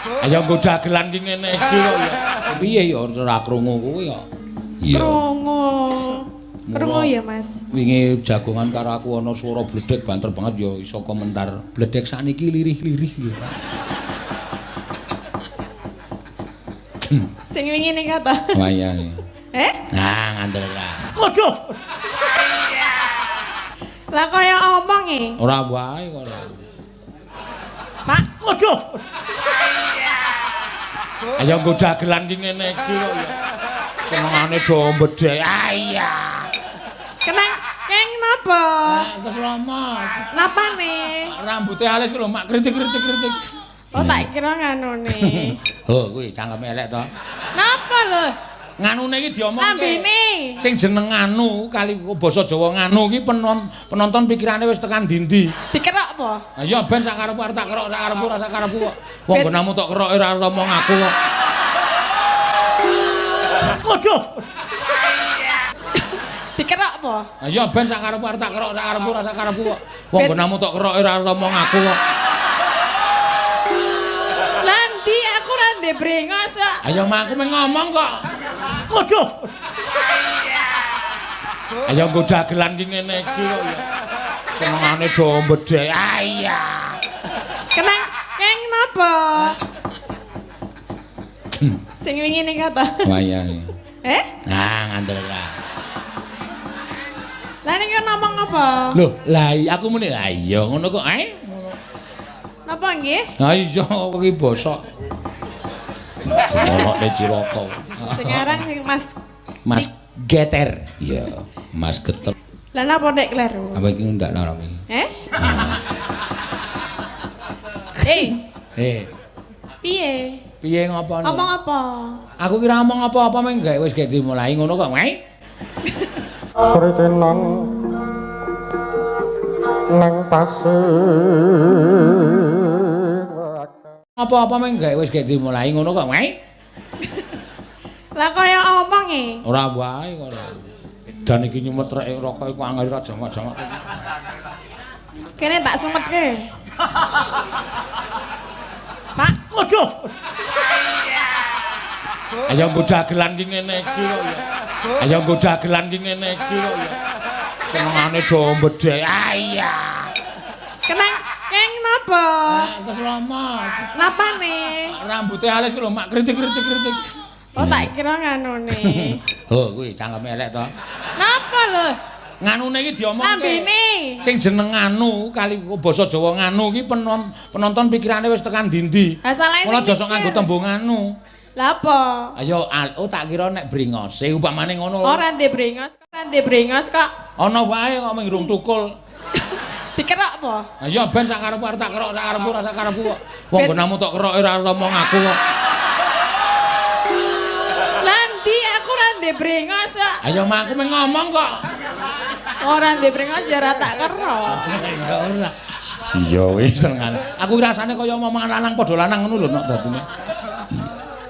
Ayo nggo dagelan ki ngene iki kok ya. Piye ya ora krungu kuwi ya. Iya. Krungu. Krungu ya, Mas. Wingi jagongan karo aku ana swara bledek banter banget ya iso komentar. Bledek sakniki lirih-lirih nggih, Pak. Sing wingi ning kata. Wah iya. Eh? Nah, ngandel ora. Waduh. Lah kaya omong e. Ora wae kok ora. Pak, Waduh. Ayo nggo dagelan ki ngene iki kok ya. Senengane do mbedhek. Ah iya. Kenang keng napa? Keselamat. Napane? Rambute alis ku lho mak kritik-kritik-kritik. Oh tak kira nganune. Oh kuwi cangkeme elek to. Napa lho? Nganune iki diomongke. Lambene. Sing jeneng nganu kali basa Jawa nganu iki penonton pikirane wis tekan ndi-ndi. Dikerok apa? Ha iya ben sak karepku arep tak kerok sak karepku ora sak karepku kok. Wong nggonamu tok keroke ora omong aku kok. Waduh. Dikerok apa? Ha iya ben sak karepku arep tak kerok sak karepku ora sak karepku kok. Wong nggonamu tok keroke ora omong aku kok. Lah ndi aku ora ndek brengos kok. Ayo mak aku meng ngomong kok. Waduh. Ayo nggo dagelan ki ngene iki kok ya. Senengane do mbedhek. Ah iya. Kenang keng napa? Sing wingi ning kata. Wah iya. Eh? Nah, ngandel ora. Lah ning ngomong apa? Lho, lah aku muni lah iya ngono kok ae. Napa nggih? Ha iya iki bosok. Ono cilaka. Sing aran sing Mas Mas Geter. Iya, Mas Geter. Lah napa nek kleru? Apa iki ndak ora iki? Eh? Eh. Eh. Piye? Piye ngopone? Omong apa? Aku kira omong apa-apa meng gawe wis gek dimulai ngono kok, wae. Kritenan nang pasir. Apa-apa meng gawe wis gek dimulai ngono kok, wae. Lah kaya omong e. Ora wae kok ora. Dan iki nyumet rek rokok iku angel ora jongok-jongok. Kene tak sumetke. Pak, Waduh. Ayo nggo dagelan ki ngene iki kok ya. Ayo nggo dagelan ki ngene iki kok ya. Senengane do mbedhek. Ah iya. Kenang keng napa? Keselamat. Napane? Rambute alis ku lho mak kritik-kritik-kritik. Oh tak kira nganune. Oh kuwi cangkeme elek to. Napa lho? Nganune iki diomongke. Lambene. Sing jeneng nganu kali basa Jawa nganu iki penonton pikirane wis tekan ndi-ndi. Ha salahe sing Mula aja sok nganggo tembung nganu. Lah apa? Ayo oh tak kira nek brengose upamane ngono. Ora ndek brengos, ora ndek brengos kok. Ana wae kok mung irung tukul. Dikerok apa? Ha iya ben sak karepku arep tak kerok sak karepku ora sak karepku kok. Wong nggonamu tok keroke ora omong aku kok. Lah ndi aku ora ndek brengos kok. Ayo mak aku meng ngomong kok. Ora ndek brengos ya ora tak kerok. Ya ora. Iya wis senengane. Aku rasane kaya omongan lanang padha lanang ngono lho nok dadine.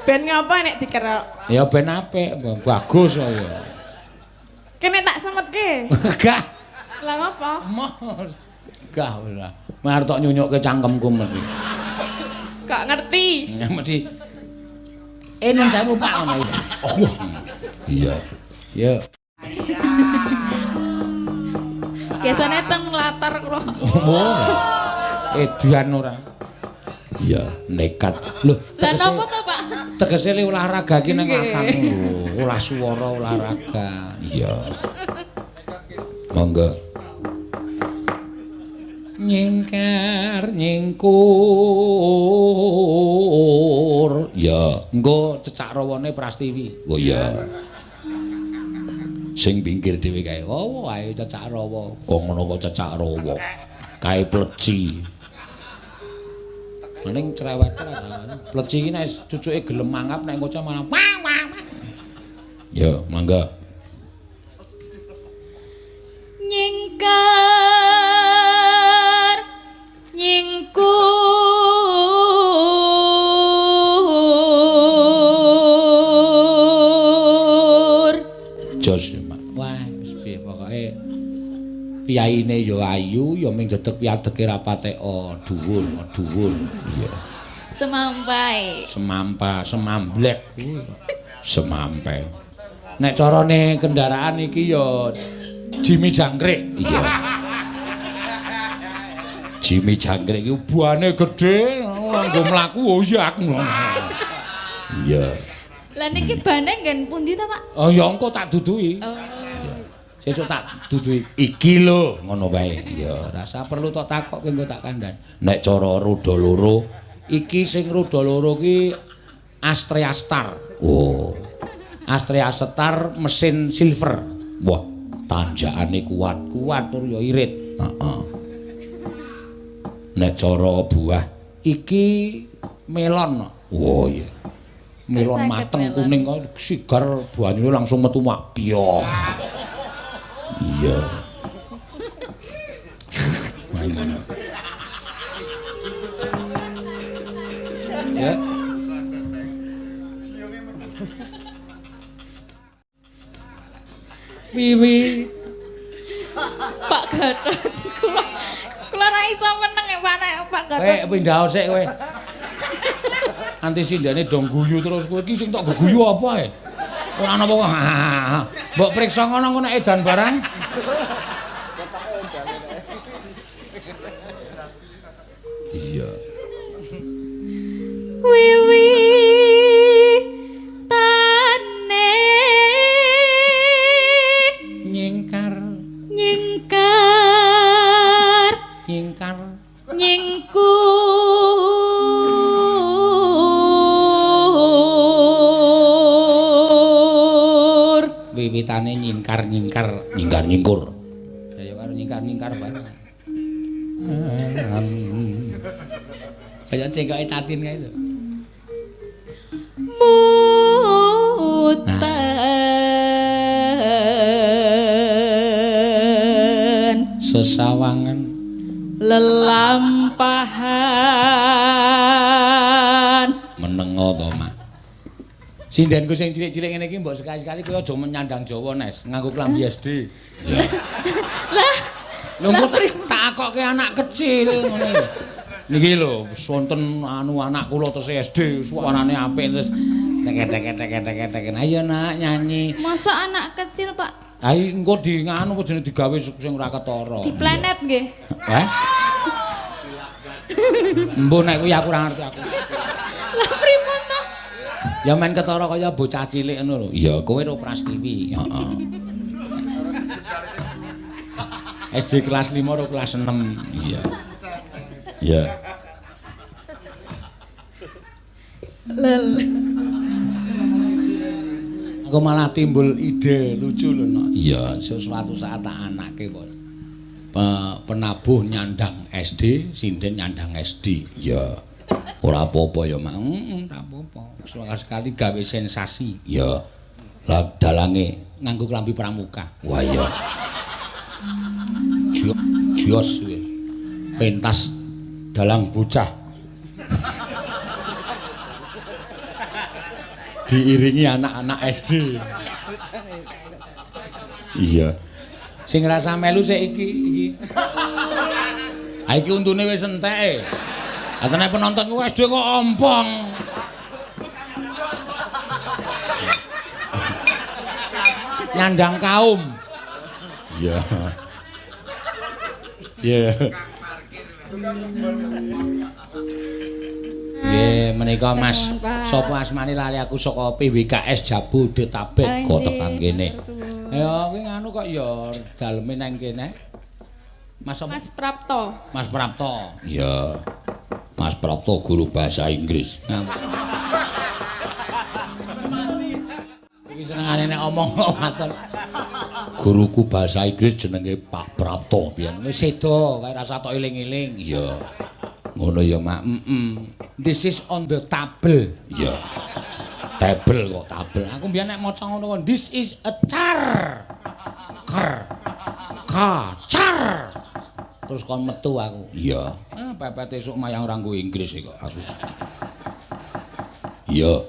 Ben ngapa nek dikerok? Ya ben apik, bagus kok ya. Kene tak semetke. Gah. Lah ngapa? Moh. Gah ora. Mar tok nyunyukke cangkemku mesti. Kok ngerti? Mesti. Nun sewu Pak ngono iki. Oh. Iya. Ya. Biasane teng latar kula. Oh. Edan ora. Iya, nekat. Lho, lah napa to, Pak? Tegese le olahraga ki nang latar lho, olah swara olahraga. Iya. Monggo. Nyingkar nyingkur. Ya, engko cecak rawane Prastiwi. Oh iya. Sing pinggir dhewe kae. Oh, ae cecak rawa. Kok ngono kok cecak rawa. Kae pleci. Ning cerewet ora. Pleci iki nek cucuke gelem mangap nek ngoceh malah wah wah wah. Ya, mangga. Nyingkar nyingkur Jos Mak. Wah, wis piye pokoke piyaine ya ayu ya ming dedeg piadege ra pateka dhuwur, dhuwur. Iya. Semampai. Semampa, semamblek. Semampai. Nek carane kendaraan iki ya Jimmy Jangkrik. Iya. Jimmy Jangkrik iki buane gedhe, nganggo mlaku oyak. Iya. Lah niki bane nggen pundi to, Pak? Oh ya engko tak duduhi. Oh. Iya. Sesuk tak duduhi. Iki lho, ngono wae. Iya, rasa perlu tok takok engko tak kandhani. Nek cara roda loro, iki sing roda loro ki Astrea Star. Oh. Astrea Star mesin silver. Wah, tanjakane kuat, kuat tur ya irit. Heeh. Nek cara buah iki melon. Wah iya. Melon mateng kuning kok sigar banyune langsung metu mak piyoh. Iya. Ya. Wiwi. Pak Gatot kula kula ra iso meneng Pak nek Pak Gatot. Kowe pindah sik kowe. Anti sindene dong guyu terus kowe iki sing tok guyu apa ae? Ora ana apa-apa. Mbok priksa ngono engko nek edan barang. Iya. Wiwi tane nyingkar nyingkar nyingkar nyingkur wiwitane nyingkar nyingkar nyingkar nyingkur ya karo nyingkar nyingkar bareng kaya cengkoke Tatin kae lho. Muten sesawangan lelampahan menengo to, Mak. Sindenku sing cilik-cilik ngene iki mbok sekali-sekali kowe aja menyandang Jawa, Nes, nganggo klambi SD. Lah, lho engko tak akokke anak kecil ngono lho. Niki lho wonten anu anak kula tesih SD, suarane apik terus tek-tek-tek-tek-tek. Ayo nak nyanyi. Masa anak kecil, Pak? Ha engko di nganu apa jenenge digawe sing ora ketara. Di planet nggih. Heh? Embuh nek kuwi aku ora ngerti aku. Lah pripun to? Ya men ketara kaya bocah cilik ngono lho. Iya, kowe ro Prastiwi. Heeh. SD kelas 5 ro kelas 6. Iya. Iya. Lel. Aku malah timbul ide lucu lho, Nok. Iya, suatu saat tak anake kok. Penabuh nyandang SD, sinden nyandang SD. Iya. Ora apa-apa ya, Mak. Heeh, ora apa-apa. Sekali gawe sensasi. Iya. Lah dalange nganggo klambi pramuka. Wah iya. Jos wis. Pentas dalang bocah. Diiringi anak-anak SD. Iya. Sing rasa melu sik iki iki. Ha iki untune wis entek. Atene penonton ku SD kok ompong. Nyandang kaum. Iya. Iya. Nggih, menika Mas. Sapa asmane lali aku saka PWKS Jabodetabek kok tekan kene. Ya kuwi nganu kok ya daleme nang kene. Mas sapa? Mas Prapto. Mas Prapto. Iya. Mas Prapto guru bahasa Inggris. Iki senengane nek omong kok waton. Guruku bahasa Inggris jenenge Pak Prapto biyen. Wis sedo kae rasa tok eling-eling. Iya. Ngono ya, Mak. This is on the table. Iya. Table kok table. Aku mbiyen nek maca ngono kok this is a car. Ker. Kacar. Terus kon metu aku. Iya. Ah, pepet esuk mayang ora nggo Inggris kok aku. Iya.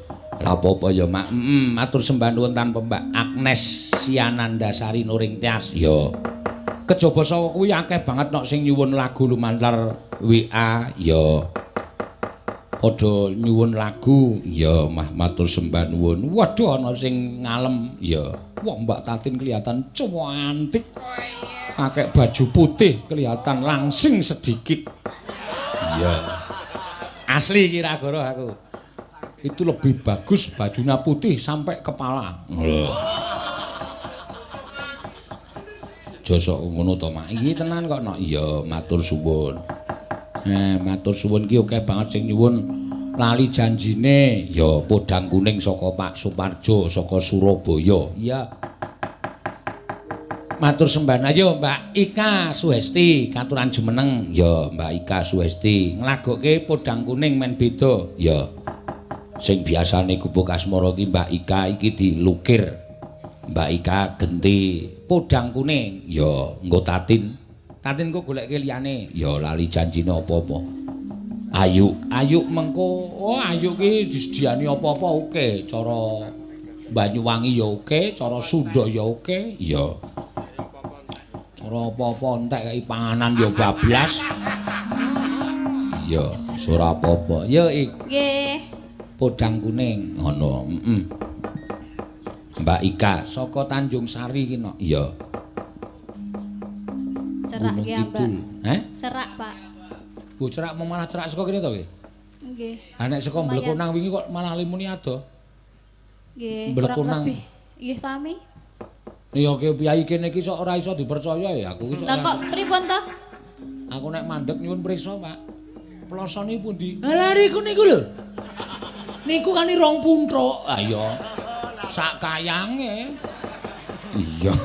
Ora apa-apa ya, Mak. Matur sembah nuwun tanpa Mbak Agnes Sianandasari Nuring Tias. Iya. Kejaba saka kuwi akeh banget nek sing nyuwun lagu lumantar WA. Ya. Padha nyuwun lagu. Ya, mah matur sembah nuwun. Waduh ana sing ngalem. Ya. Wah, Mbak Tatin kelihatan cantik. Pakai baju putih kelihatan langsing sedikit. Iya. Asli iki Ragara aku. Itu lebih bagus bajunya putih sampai kepala. Lho. Josok ngono to, Mak. Iki tenan kok, Nok. Iya, matur suwun. Matur suwun ki akeh banget sing nyuwun lali janjine. Ya, podang kuning saka Pak Suparjo saka Surabaya. Iya. Matur sembah ayo Mbak Ika Suhesti katuran jumeneng. Ya, Mbak Ika Suhesti nglagokke podang kuning men beda. Ya. Sing biasane gubuk asmara ki Mbak Ika iki dilukir. Mbak Ika genti podang kuning. Ya, nggo Tatin. Tatin kok goleke liyane. Ya lali janjine apa-apa. Ayu, ayu mengko. Oh, ayu ki disediani apa-apa oke. Cara Banyuwangi ya oke, cara Sunda ya oke. Ya. Cara apa-apa entek kei panganan ya bablas. Ya, ora apa-apa. Ya ik. Nggih. Podang kuning ngono. Heeh. Mbak Ika saka Tanjung Sari ki nok. Iya. Cerak ya, Mbak. Heh? Cerak, Pak. Bu cerak mau malah cerak saka kene to ki? Nggih. Ha nek saka Mblekonang wingi kok malah limuni adoh. Nggih, Mblekonang. Nggih sami. Ya ki piyayi kene iki sok ora iso dipercaya ya aku iki. Lah kok pripun to? Aku nek mandeg nyuwun prisa, Pak. Plosone pundi? Lah riku niku lho. Niku kan rong punthuk. Ha iya. Sak kayange. Iya.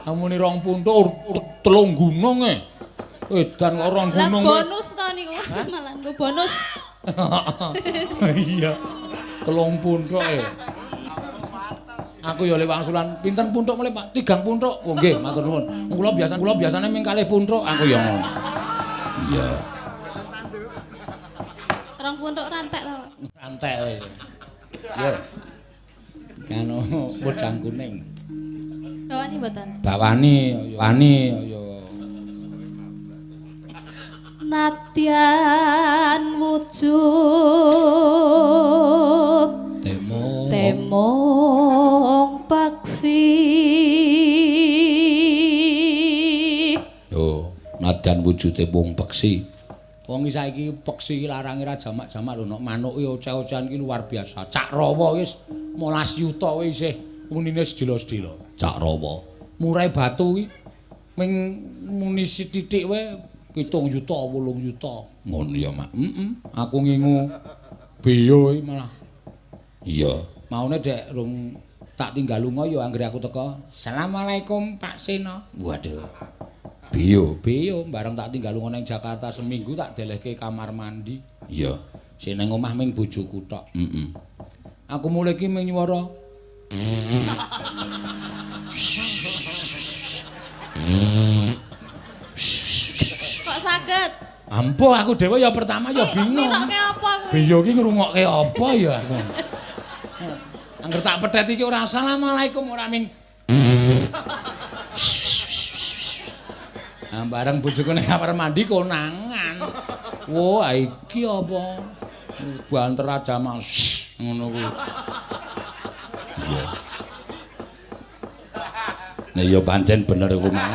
Amune rong punthuk telung gunung e. Edan kok rong gunung. Lah bonus to niku. Malah nggo bonus. Iya. Telung punthuk e. Aku ya lewat wangsulan pinten punthuk mulih Pak? 3 punthuk. Oh nggih, matur nuwun. Kula biasa kula biasane ming kalih punthuk, aku ya ngono. Iya. Rong punthuk rantek to. Rantek kowe. Yo. Kano podang kuning. Bawani mboten? Bawani, wani ya. Nadyan wujud temong temong paksi. Yo, nadyan wujude mung peksi. Wong saiki peksi iki larange ra jamak-jamak lho, nek manuk iki oceh-ocehan iki luar biasa. Cak rawa wis 15 yuta wis isih unine sedilo-sedilo. Cak rawa. Murai batu iki ming muni sithik wae 7 yuta, 8 yuta. Ngono ya, Mak. Heeh. Aku ngingu beyo iki malah. Iya. Maune dek rung tak tinggal lunga ya anggere aku teko. Assalamualaikum Pak Seno. Waduh. Beyo, beyo bareng tak tinggal lunga nang Jakarta seminggu tak delehke kamar mandi. Iya. Sing nang omah ming bojoku tok. Heeh. Aku mulih iki ming nyuwara. Kok saged? Ampuh aku dhewe ya pertama ya bingung. Ngirokke apa kuwi? Beyo iki ngrungokke apa ya aku. Angger tak petet iki ora assalamualaikum ora ming. Nah, bareng bojoku ning kamar mandi konangan. Wah, iki apa? Banter aja mas ngono kuwi. Iya. Nek ya pancen bener iku mau.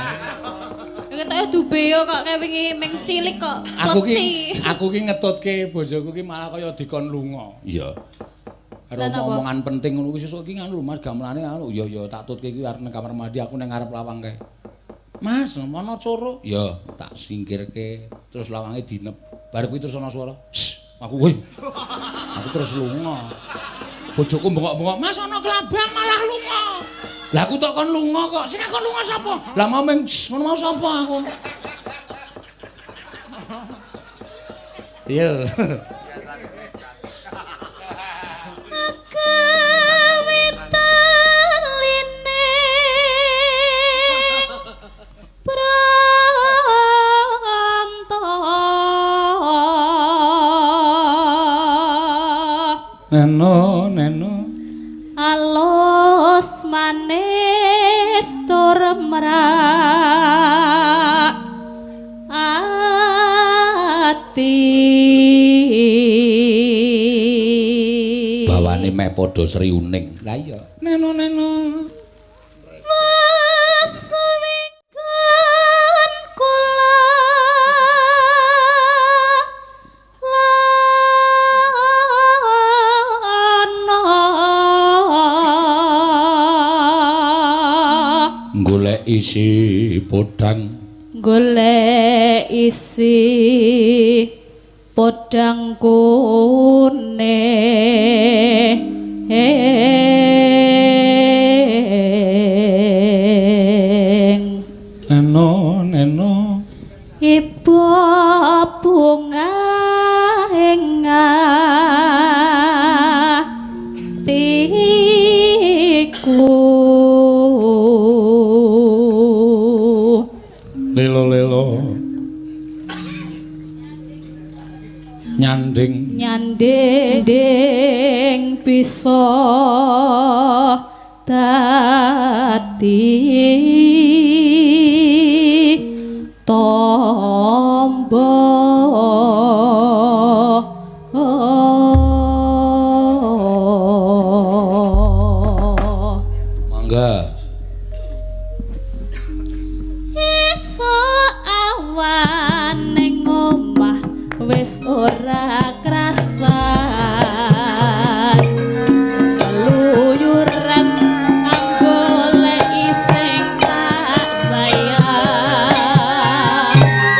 Ketoke dubeyo kok kayak wingi ming cilik kok pleci. Aku ki ngetutke bojoku ki malah kaya dikon lunga. Iya. Karo omongan penting ngono kuwi sesuk iki nganu lho Mas gamelane anu ya ya tak tutke iki arep nang kamar mandi aku nang ngarep lawang kae. Mas, ana coro? Ya, tak singkirke terus lawange dinep. Bar kuwi terus ana swara. Aku weh. Aku terus lunga. Bojoku bengok-bengok, "Mas ana klabang malah lunga." Lah aku tok kon lunga kok. Sing kon lunga sapa? Lah mau ming ngono mau sapa aku. Iya. Neno, neno. Alus manis tur merak Nadane meh padha sriuning. Lah iya. Neno neno. Wasuwingkan kula lana Golek isi podang, golek isi podang kuning. Neno neno. Ibu bunga ing atiku. Lelo lelo. Nyanding nyanding bisa dadi tombo. Mangga. Esuk awan ning omah wis ora krasan, keluyuran anggoleki sing tak sayang.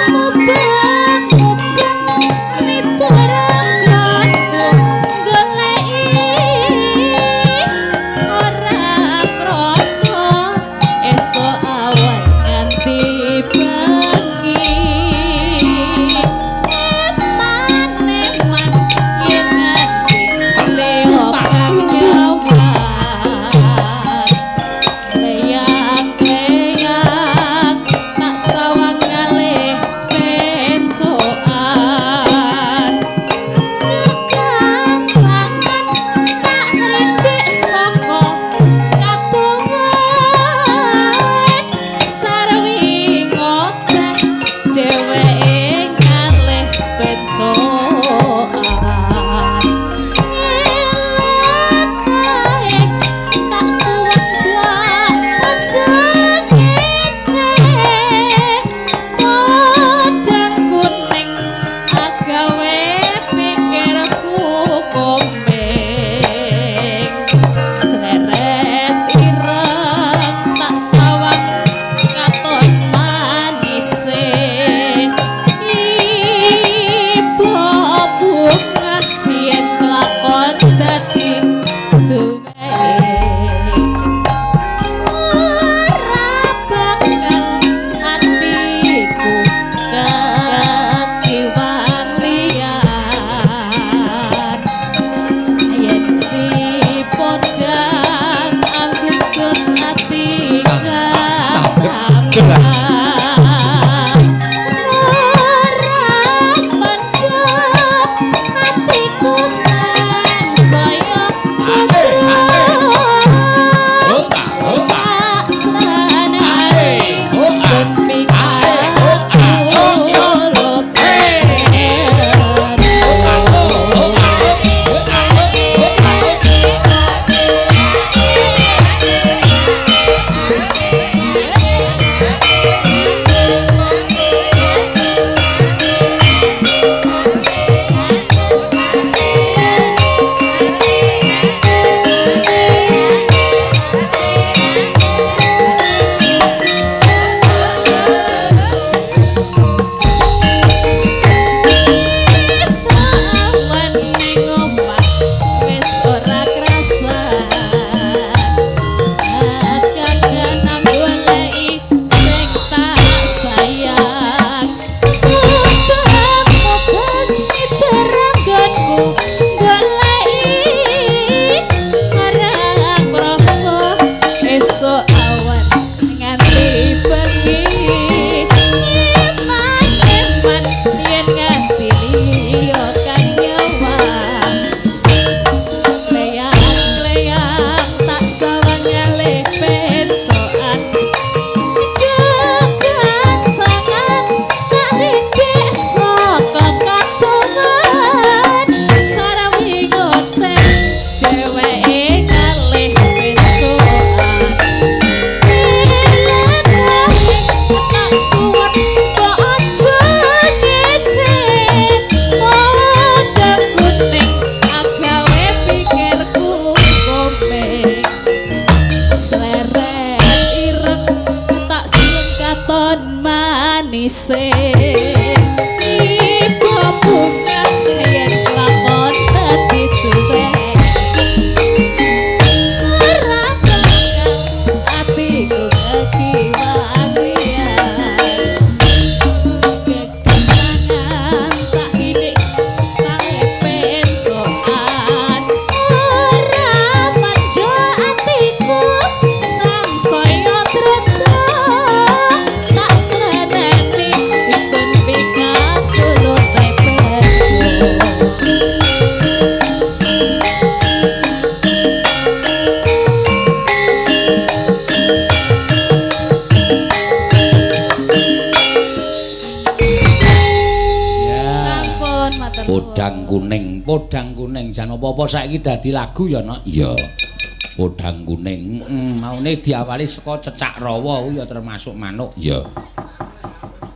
Mubeng-mubeng miterenggonku goleki ora krasa, esuk awan nganti bengi. Eman-eman Podang kuning, podang kuning jan apa-apa saiki dadi lagu ya, Nok. Iya. Podang kuning, maune diawali saka cecak rawa kuwi ya termasuk manuk. Iya.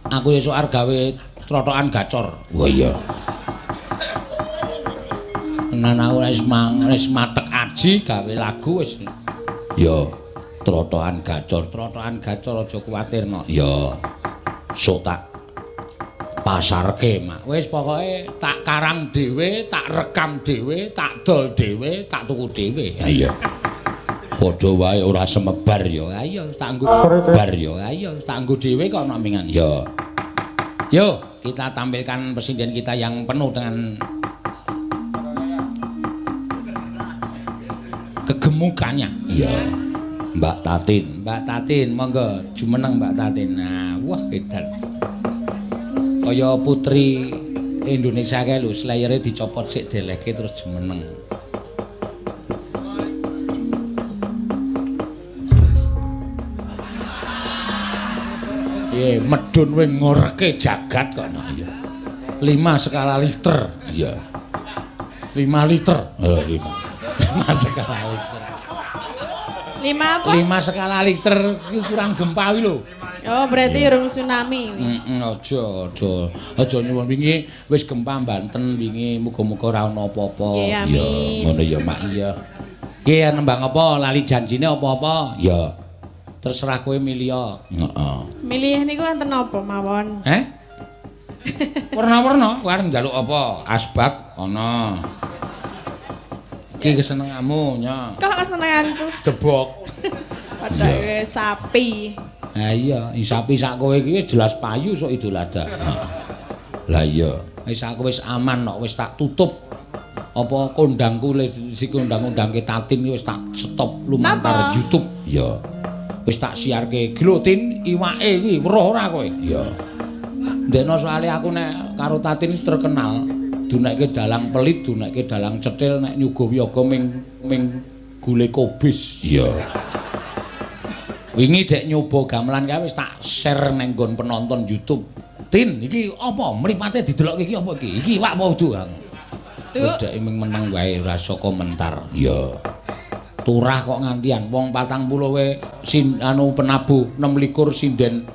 Aku esuk arep gawe trotokan gacor. Wah iya. Tenan aku wis matek aji gawe lagu wis. Ya, trotokan gacor, trotokan gacor aja kuwatir, Nok. Ya. Sok tak pasarke, Mak. Wis pokoke tak karang dhewe, tak rekam dhewe, tak dol dhewe, tak tuku dhewe. Ha iya. Padha wae ora semebar ya. Ha iya, tak nggo bar ya. Ha iya, tak nggo dhewe kok ana mingan. Ya. Yo, kita tampilkan presiden kita yang penuh dengan kegemukannya. Iya. Mbak Tatin, Mbak Tatin, monggo jumeneng Mbak Tatin. Nah, wah edan. Kaya putri Indonesia kae lho, slayere dicopot sik delehke terus jumeneng. Piye, medun kowe ngoreke jagat kok no. Iya. 5 skala liter. Iya. 5 liter. Oh, 5. 5 skala liter. 5 apa? 5 skala liter iki kurang gempa kuwi lho. Oh, berarti urung tsunami. Heeh, aja, aja. Aja nyuwun wingi wis gempa Banten wingi, muga-muga ora ana apa-apa. Iya, ngono ya, Mak. Iya. Ki nembang apa? Lali janjine apa-apa? Iya. Terserah kowe milih. Heeh. Milih niku wonten napa mawon? Heh? Warna-warna, kowe arep njaluk apa? Asbak ana. Iki kesenenganmu, nya. Kok kesenenganku? Jebok. Padha sapi. Ha iya, sapi sak kowe iki wis jelas payu sok Idul Adha. Lah iya, wis aku wis aman kok, wis tak tutup. Apa kondangku si kondang-kondangke Tatin iki wis tak stop lumantar YouTube. Iya. Wis tak siarke. Iki lho Tin, iwake iki weruh ora kowe? Iya. Ndekno soalé aku nek karo Tatin terkenal dunekke dalang pelit, dunekke dalang cetil nek nyuguh wiyaga ming gule kobis. Iya. Wingi dek nyoba gamelan kae wis tak share nang nggon penonton YouTube. Tin, iki apa mripate didelokke iki apa iki? Iki iwak apa udu, Kang? Terus dek ming meneng wae ora iso komentar. Iya. Turah kok ngantian wong 40 wae sin anu penabuh 26 sinden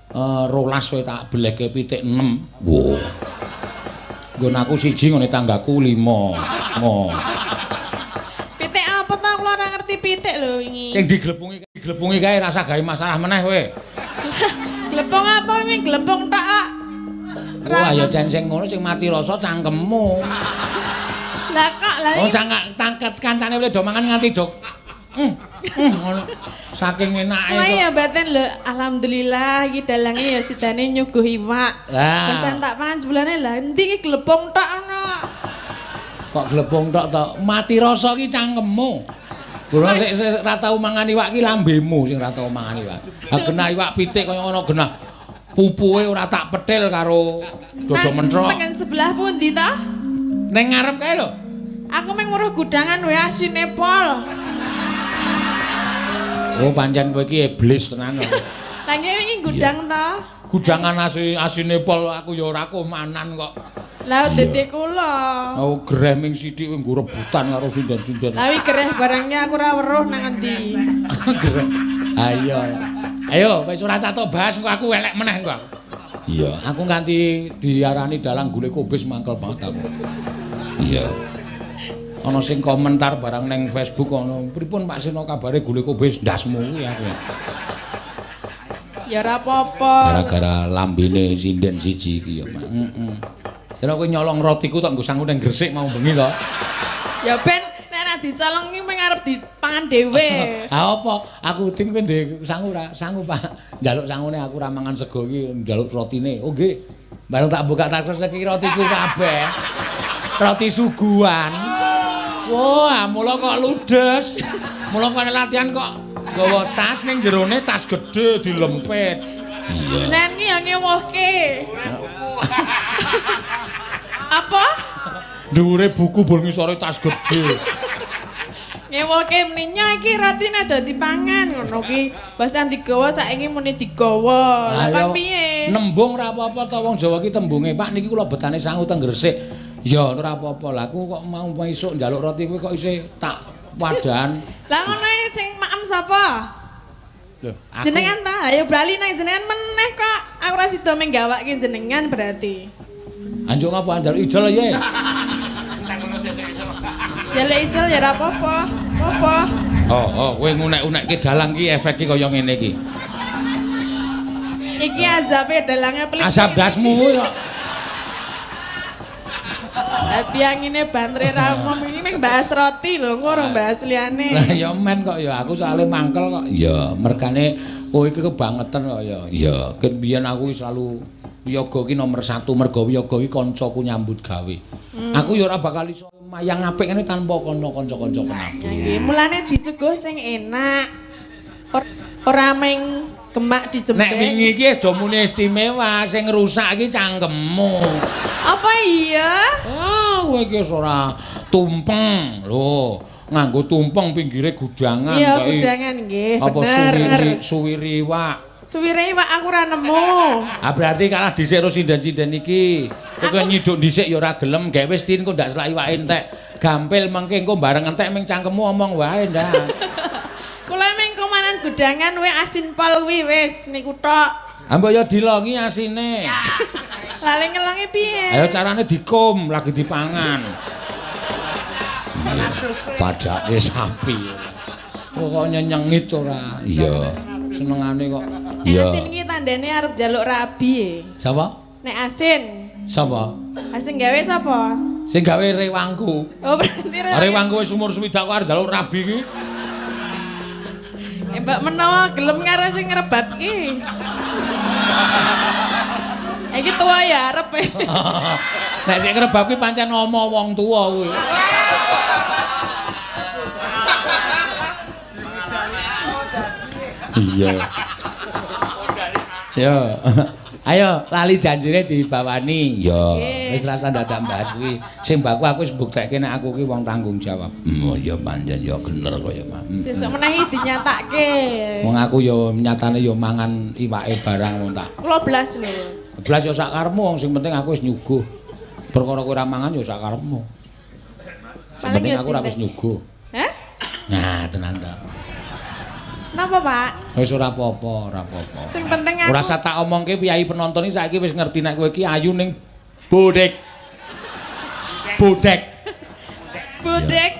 12 wae tak belehke pitik 6. Wo. Nggon aku siji ngene tanggaku 5. Mo. Pitik apa ta kula ora ngerti pitik lho wingi. Sing diglepungi kae rasa gawe masalah meneh kowe. Glepung apa wingi glepung tok kok. Wah ya jan sing ngono sing mati rasa cangkemmu. Lah kok lah iki. Oh cangket kancane oleh do mangan nganti dok. Ngono. Saking enake kok. Wah ya baten lho, alhamdulillah iki dalange ya sidane nyuguh iwak. Pas tak pangan sebulane lah endi iki glepung tok ngono. Kok glepung tok to? Mati rasa iki cangkemmu. Kula sik ra tau mangan iwak ki lambemu sing ra tau mangan iwak. Ha genah iwak pitik kaya ngono genah. Pupuhe ora tak petil karo dodo mentrok. Tengen sebelah pundi ta? Ning ngarep kae lho. Aku mung weruh gudangan wae asine pol. Oh pancen kowe iki iblis tenan. Lah nggih wingi gudang ta? Gudangan asine pol aku ya ora komanan kok. Lah dadi kula. Oh gereh ming sithik kowe nggo rebutan karo sinden-sinden. Lah wi gereh barangnya aku ora weruh nang endi. Gereh. Ayo. Ayo wis ora catok bahas engko aku elek meneh engko aku. Iya, aku nganti diarani dalang gule kobis mangkel banget aku. Iya. Ana sing komentar barang ning Facebook ana, pripun Pak Seno kabare gule kobis ndasmu kuwi aku. Ya ora apa-apa. Gara-gara lambene sinden siji iki ya, Pak. Heeh. Kira kowe nyolong rotiku tok nggo sangu ning Gresik mau bengi to. Ya ben nek ora dicolong iki mung arep dipangan dhewe. Ha apa? Aku tin kowe ndek sangu ora? Sangu, Pak. Njaluk sangune aku ora mangan sego iki njaluk rotine. Oh nggih. Bareng tak buka tak kresek iki rotiku kabeh. Roti suguhan. Wah, mula kok ludes. Mula kok latihan kok nggawa tas ning jerone tas gedhe dilempit. Iya. Jenengan ki ya ngewohke. Apa? Dhuwure buku bor ngisore tas gedhe. Ngewohke meninya iki rotine do dipangan ngono ki. Basan digawa saiki muni digawa. Lah kon piye? Nembung ora apa-apa to wong Jawa ki tembunge. Pak niki kula betane sangu teng Gresik. Ya ora apa-apa. Lah aku kok mau esuk njaluk roti kuwi kok isih tak wadahan. Lah ngono sing maem sapa? Lho, aku jenengan ta? Ayo bali nang jenengan meneh kok. Aku ora sida menggawake jenengan berarti. Anjuk ngapa njaluk ijol ya? Njaluk ijol ya ora apa-apa. Apa? Oh, kowe ngunek-unekke dalang ki efeke kaya ngene iki. Iki azabe dalange pelit. Azab dasmu kuwi kok. Dadi angine bantre ra umum iki mung bahas roti lho, engko ora bahas liyane. Lah ya men kok ya aku soalé mangkel kok. Ya mergane kowe iki kebangetan kok ya. Ya ket biyen aku selalu wiyaga iki nomor 1 mergo wiyaga iki kancaku nyambut gawe. Aku ya ora bakal iso mayang apik ngene tanpa kono kanca-kanca penabuh. Nggih, mulane disuguh sing enak. Ora meng gemak dijembeng. Nek wingi iki wis do muni istimewa, sing ngrusak iki cangkemmu. Apa iya? Ah, kowe iki wis ora tumpeng. Lho, nganggo tumpeng pinggire gudangan. Iya, gudangan nggih, apa bener. Suwiri iwak. Suwire iwak aku ora nemu. Ah berarti kalah dhisik karo sinden-sinden iki. Kowe nyiduk dhisik ya ora gelem, gawe wis tin kok ndak selak iwake entek. Gampil mengke engko bareng entek ming cangkemmu omong wae ndak. Kula ming komanan gudangan we asin pol kuwi wis niku tok. Ah mbok ya dilongi asine. Lha ngelongi piye? Ayo carane dikum lagi dipangan. Padake sapi. Kok nyenyengit ora? Iya. Senengane kok. Nek asin iki tandane arep njaluk rabi e. Sapa? Nek asin. Sapa? Asin gawe sapa? Sing gawe rewangku. Oh berarti rewangku wis umur 60 kok arep njaluk rabi iki. Mbak menawa gelem karo sing ngrebab ki. Iki tuwa ya arep. Nek sing ngrebab ki pancen omo wong tuwa kuwi. Iya. Yo. Ayo lali janjine dibawani. Ya, wis rasa dadak bahas kuwi. Sing baku aku wis mbuktekke nek aku ki wong tanggung jawab. Oh ya pancen ya bener kaya mah. Sesuk meneh dinyatake. Wong aku ya nyatane ya mangan iwake barang wong tak. Kula blas lho. Blas ya sak karepmu wong sing penting aku wis nyuguh. Perkara kowe ora mangan ya sak karepmu. Sing penting aku ora wis nyuguh. Hah? Nah, tenan ta. Napa, Pak? Wis ora apa-apa, ora apa-apa. Sing penting aku ora usah tak omongke piyayi penonton iki saiki wis ngerti nek kowe iki ayu ning bodek. Bodek. Bodek.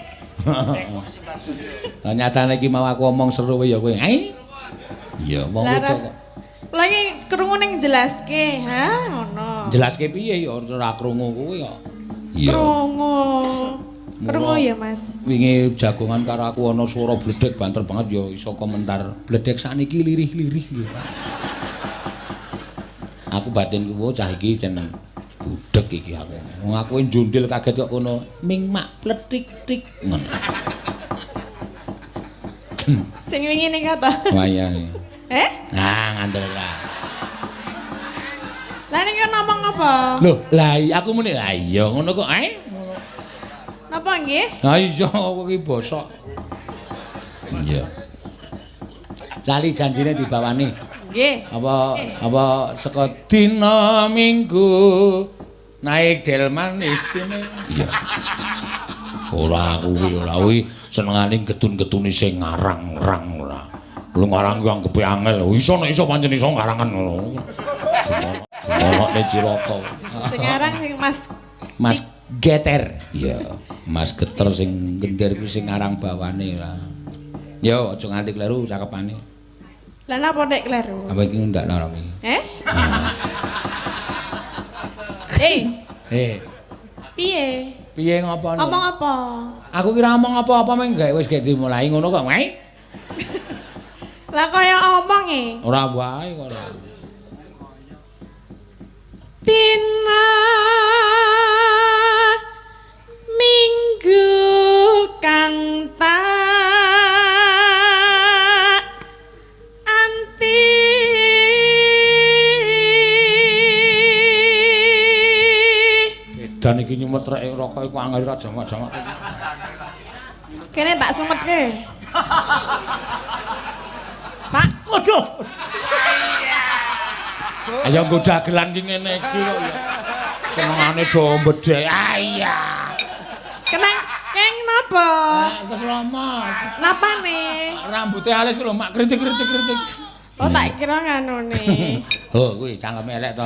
Lah nyatane iki mau aku omong seru ya kowe. Ai. Iya, wong wedok kok. Lagi krungu ning jelaske, ha ngono. Jelaske piye ya ora krungu kuwi kok. Iya. Krungu. Krungu ya, Mas. Wingi jagongan karo aku ana swara bledek banter banget ya iso komentar. Bledek sakniki lirih-lirih nggih, Pak. Aku batinku cah iki jeneng budek iki aku. Wong aku njundil kaget kok kono ming mak pletik-tik ngono. Sing wingi ning kata. Wayahe. Eh? Nah, ngandel ora. Lah ning ngomong apa? Lho, lah aku muni lah iya ngono kok ae. Napa nggih? Ha iya kowe iki bosok. Iya. Lali janjine dibawani. Nggih. Apa saka dina Minggu naik delman istimewa. Iya. Ora kuwi ora kuwi senengane getun-getuni sing ngarang-rang ora. Lu ngarang ku anggepe angel. Iso nek iso pancen iso ngarangan ngono. Ono cilaka. Sing ngarang sing Mas Geter. Iya, Mas Geter sing gender kuwi sing ngarang bawane ora. Yo aja nganti kleru cakepane. Lah napa nek kleru? Apa iki ndak ora iki? Eh? Eh. Piye? Piye ngopone? Omong apa? Aku kira omong apa-apa meng gawe wis gek dimulai ngono kok, wae. Lah kaya omong e. Ora wae kok ora. Dina Minggu kang tak anti. Edan iki nyumet rek rokok iku angel ra jamak-jamak. Kene tak sumetke. Pak, waduh. Ayo nggo dagelan ki ngene iki kok ya. Senengane do mbedhek. Ah iya. Kenang keng napa? Keselamat. Napane? Rambute halus ku lho mak kritik-kritik-kritik. Oh tak kira nganune. Oh kuwi cangkeme elek to.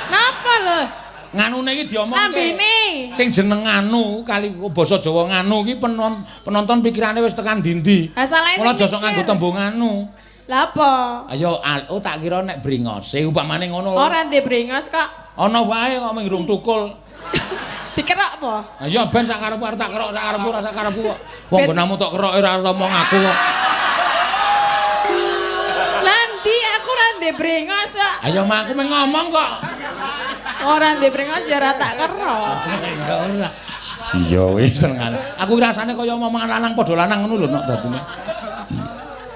Napa lho? Nganune iki diomongke. Lambene. Sing jeneng nganu kali basa Jawa nganu iki penonton pikirane wis tekan ndi-ndi. Ha salahe sing aja sok nganggo tembung nganu. Lah apa? Ayo oh tak kira nek bringose upamane ngono. Ora ndek bringos kok. Ana wae kok mung tukul. Dikerok apa? Ayo ben sak karepku arep tak kerok sak karepku ora sak karepku kok. Wong nggonamu tok keroke ora omong aku kok. Lah ndi aku ora ndek brengos kok. Ayo mak aku mung ngomong kok. Ora ndek brengos ya ora tak kerok. Ya ora. Iya wis senengane. Aku rasane kaya omongan lanang padha lanang ngono lho nok dadine.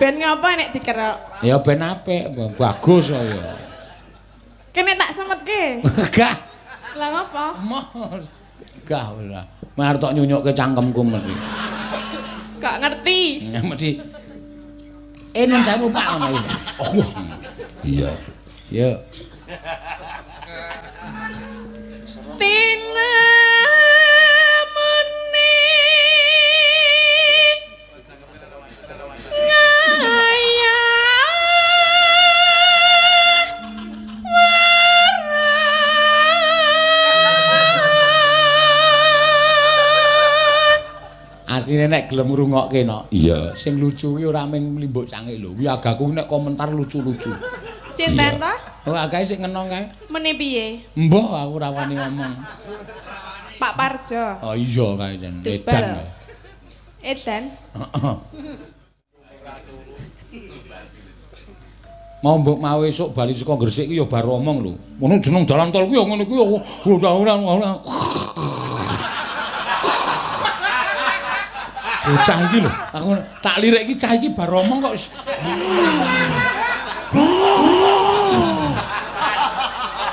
Ben ngapa nek dikerok? Ya ben apik, bagus kok ya. Kene tak semetke. Gah. Lah ngapa? Moh. Gah ora. Mar tok nyunyukke cangkemku mesti. Kok ngerti? Mesti. Nun sewu Pak ngono iki. Oh. Iya. Yo. Tina muni ngaya Asline nek gelem ngrungokke no. Iya, sing lucu kuwi ora mung mlimbuk cangik lho. Kuwi agaku nek komentar lucu-lucu. Cinten ta? Oh, agae sik ngenong kae. Meni piye? Mbah aku ora wani ngomong. Pak Parjo. Oh iya kae jan. Edan. Edan. Heeh. Mau mbok mau esuk bali saka Gresik ki ya bar omong lho. Ngono jeneng dalan tol ku ya ngono kuwi ya ora. Bocah iki lho, aku tak lirik iki cah iki bar omong kok.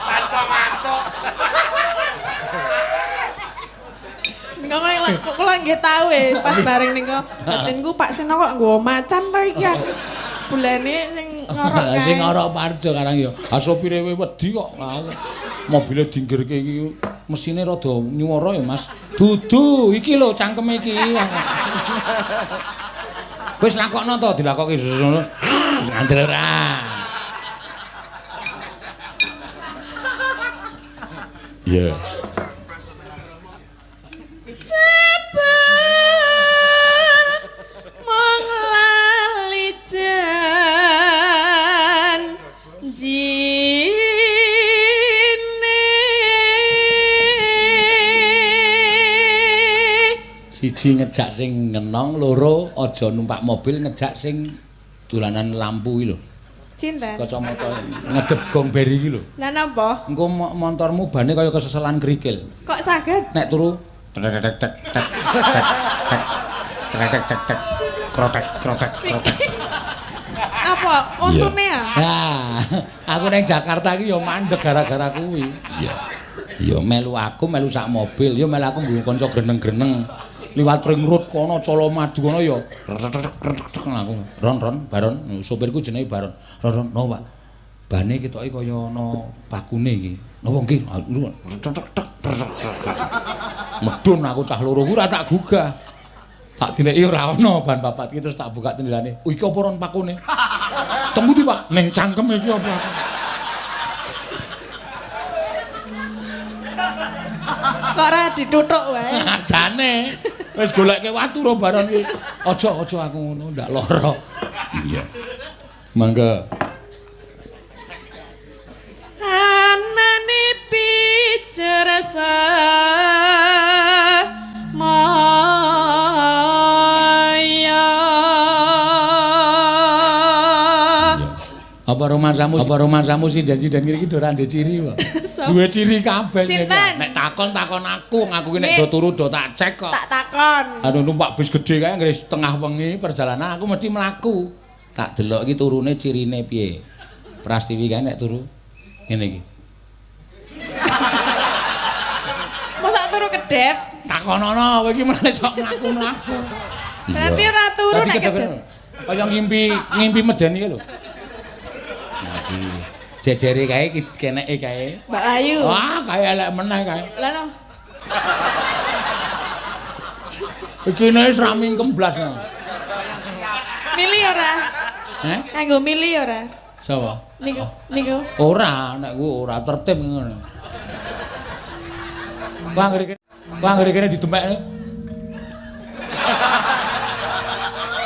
Mantuk-mantuk. Nika kula nggih tau e pas bareng nika batinku Pak Seno kok nggawa macan to iki aku. Bulane sing ngorok kae. Sing ngorok Parjo karang ya. Ha sopire wedi kok. Mobile dinggirke iki mesine rada nyuwara ya Mas. Dudu iki lho cangkeme iki. Wis lakokno to dilakokke ngono. Ngandel ora. Iya. Jebul mung lali janjine. Siji ngejak sing ngenong, loro aja numpak mobil ngejak sing dolanan lampu iki lho. Cinten. Kacamata ngedep gong beri iki lho. Lah napa? Engko montormu bane kaya keseselan kerikil. Kok saged? Nek turu tek tek tek tek tek tek tek tek tek krotek krotek krotek. Apa untune ya? Nah, aku nang Jakarta iki ya mandeg gara-gara kuwi. Iya. Ya melu aku melu sak mobil, ya melu aku nggo kanca greneng-greneng. Liwat ring road kono Colomadu kono ya aku ron ron baron sopirku jenenge Baron. Ron ron no Pak. Bane ketoke kaya ana bakune iki. Napa nggih? Medun aku cah loro kuwi ora tak gugah. Tak dileki ora ana ban papat iki terus tak buka jendelane. Oh iki apa ron pakune? Temu di Pak, ning cangkem iki apa? Kok ora dituthuk wae. Jane. Wis goleke watu ro Baron iki. Aja aku ngono ndak lara. Iya. Mangga. Anane pijer maya. Apa romansamu sinden-sinden iki ora ndek ciri kok. Duwe ciri kabeh. Nek takon-takon aku, ngaku ki nek do turu do tak cek kok. Tak takon. Anu numpak bis gedhe kae anggere setengah wengi perjalanan aku mesti mlaku. Tak delok iki turune cirine piye. Prastiwi kae nek turu ngene iki. Mosok turu kedhep? Takonono kowe iki mulane sok mlaku-mlaku. Berarti ora turu nek kedhep. Kaya ngimpi medeni lho. Jejere kae keneke kae. Mbak Ayu. Wah, kae elek meneh kae. Lah no. Iki nek wis ra mingkem blas. Milih ora? Heh? Kanggo milih ora? Sapa? Niku, niku. Ora, nek ku ora tertib ngono. Wah ngriki kene didemekne.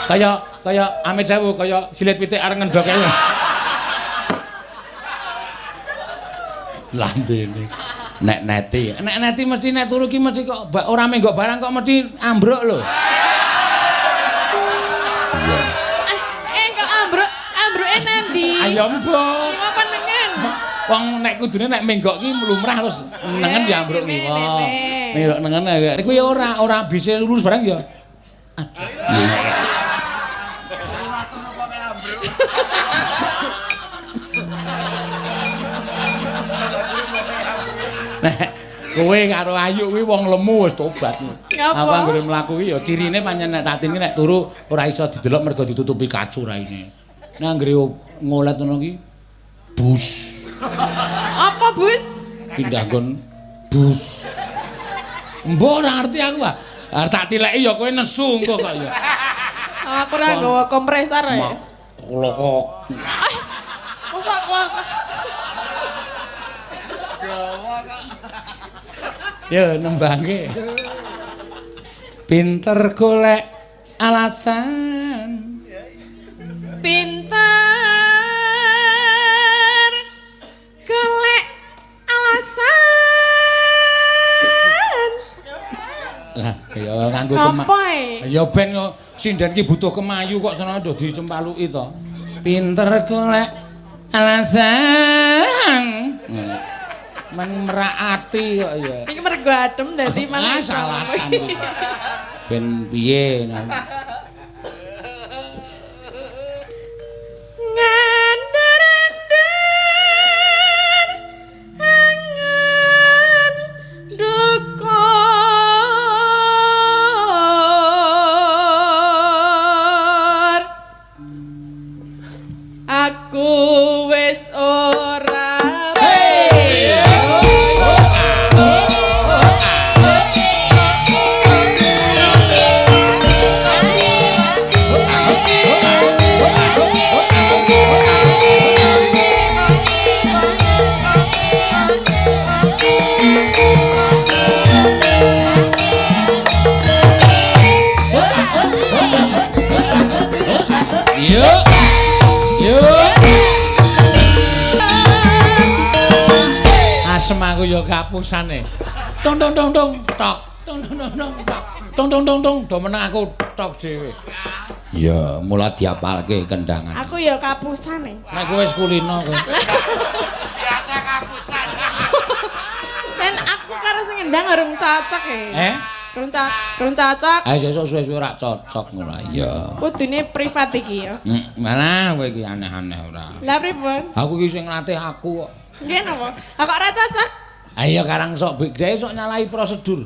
Kaya kaya amit sewu kaya silit pitik arep ngendhok kae. Lambene. Nek neti, nek neti mesti nek turu ki mesti kok ora menggok barang kok mesti ambruk lho. Iya. Kok ambruk, ambruke nandi? Ayo mbok. Iki apa nengen? Wong nek kudune nek menggok ki lumrah terus nengen ya ambruk ngiwa. Menggok nengen kuwi ya ora bisa lurus barang ya. Aduh. Nek kowe karo Ayu kuwi wong lemu wis tobat. Ngapa? Aku anggere mlaku kuwi ya cirine pancen nek Tatin ki nek turu ora iso didelok mergo ditutupi kacu raine. Nek anggere ngolet ngono ki bus. Apa bus? Pindah nggon bus. Mbok ora ngerti aku ah. Arep tak tileki ya kowe nesu engko kok ya. Aku ora nggawa kompresor ya. Klokok. Mosok klokok. Ya nembangke. Pinter golek alasan. Pinter golek alasan. Lah ya nganggo kema. Ya ben sinden ki butuh kemayu kok seneng do dicempaluki to. Pinter golek alasan. Men merak ati kok ya. Iki mergo adem dadi malah alasan. Ben piye Ngandar-andar angan dukur. Aku wis ora. Yuk. Yuk. Asem aku ya kapusane. Tong tong tong tong tok. Tong tong tong tong tok. Tong tong tong tong do meneng aku tok dhewe. Ya, mula diapalke kendangan. Aku ya kapusane. Nek kowe wis kulino kowe. Biasa kapusan. Sen aku karo sing ngendang urung cocok e. Eh? Rung cocok. Ayo sesuk suwe-suwe ora cocok ngono. Iya. Kudune privat iki ya. Malah kowe iki aneh-aneh ora. Lah pripun? Aku iki sing nglatih aku kok. Nggih napa? Lah kok ora cocok? Ayo karang sok dhek sok nyalahi prosedur.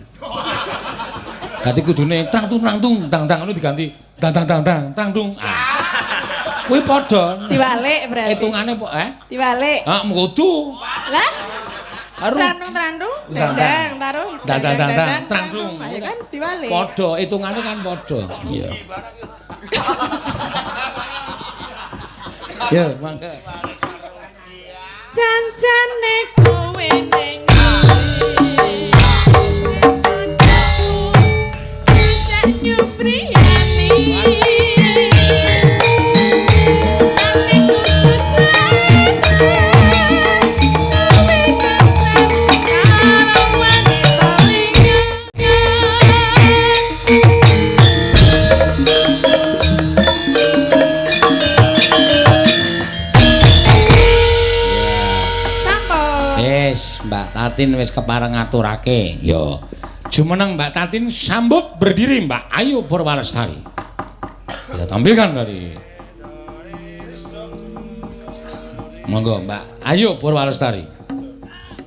Dadi kudune tang tung tang tung tang tang ngono diganti tang tang tang tang tang tung. Kuwi padha. Diwalik berarti. Hitungane po eh? Diwalik. Hah, kudu. Lah Trandung-trandung, dandang, taruh, dandang, dandang, trandung. Ya kan diwalik. Padha, hitungane kan padha. Iya. Ya, mangga. Jancane kowe ning sejak nyupriyani. Atiku sejak Mbak Tatin wis kepareng ngaturake. Ya. Jumeneng Mbak Tatin sambut berdiri Mbak Ayu Purwalestari. Kita tampilkan dari. Monggo Mbak Ayu Purwalestari.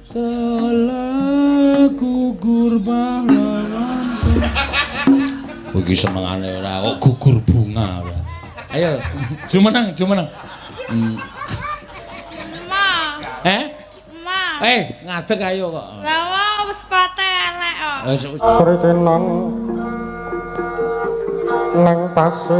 Telah gugur pahlawan. Iki senengane ora kok gugur bunga ora. Ayo jumeneng jumeneng. Eh? Ma. Ngadeg ayo kok. Lah wong sepate elek kok. Wis Kritenan nang pasir.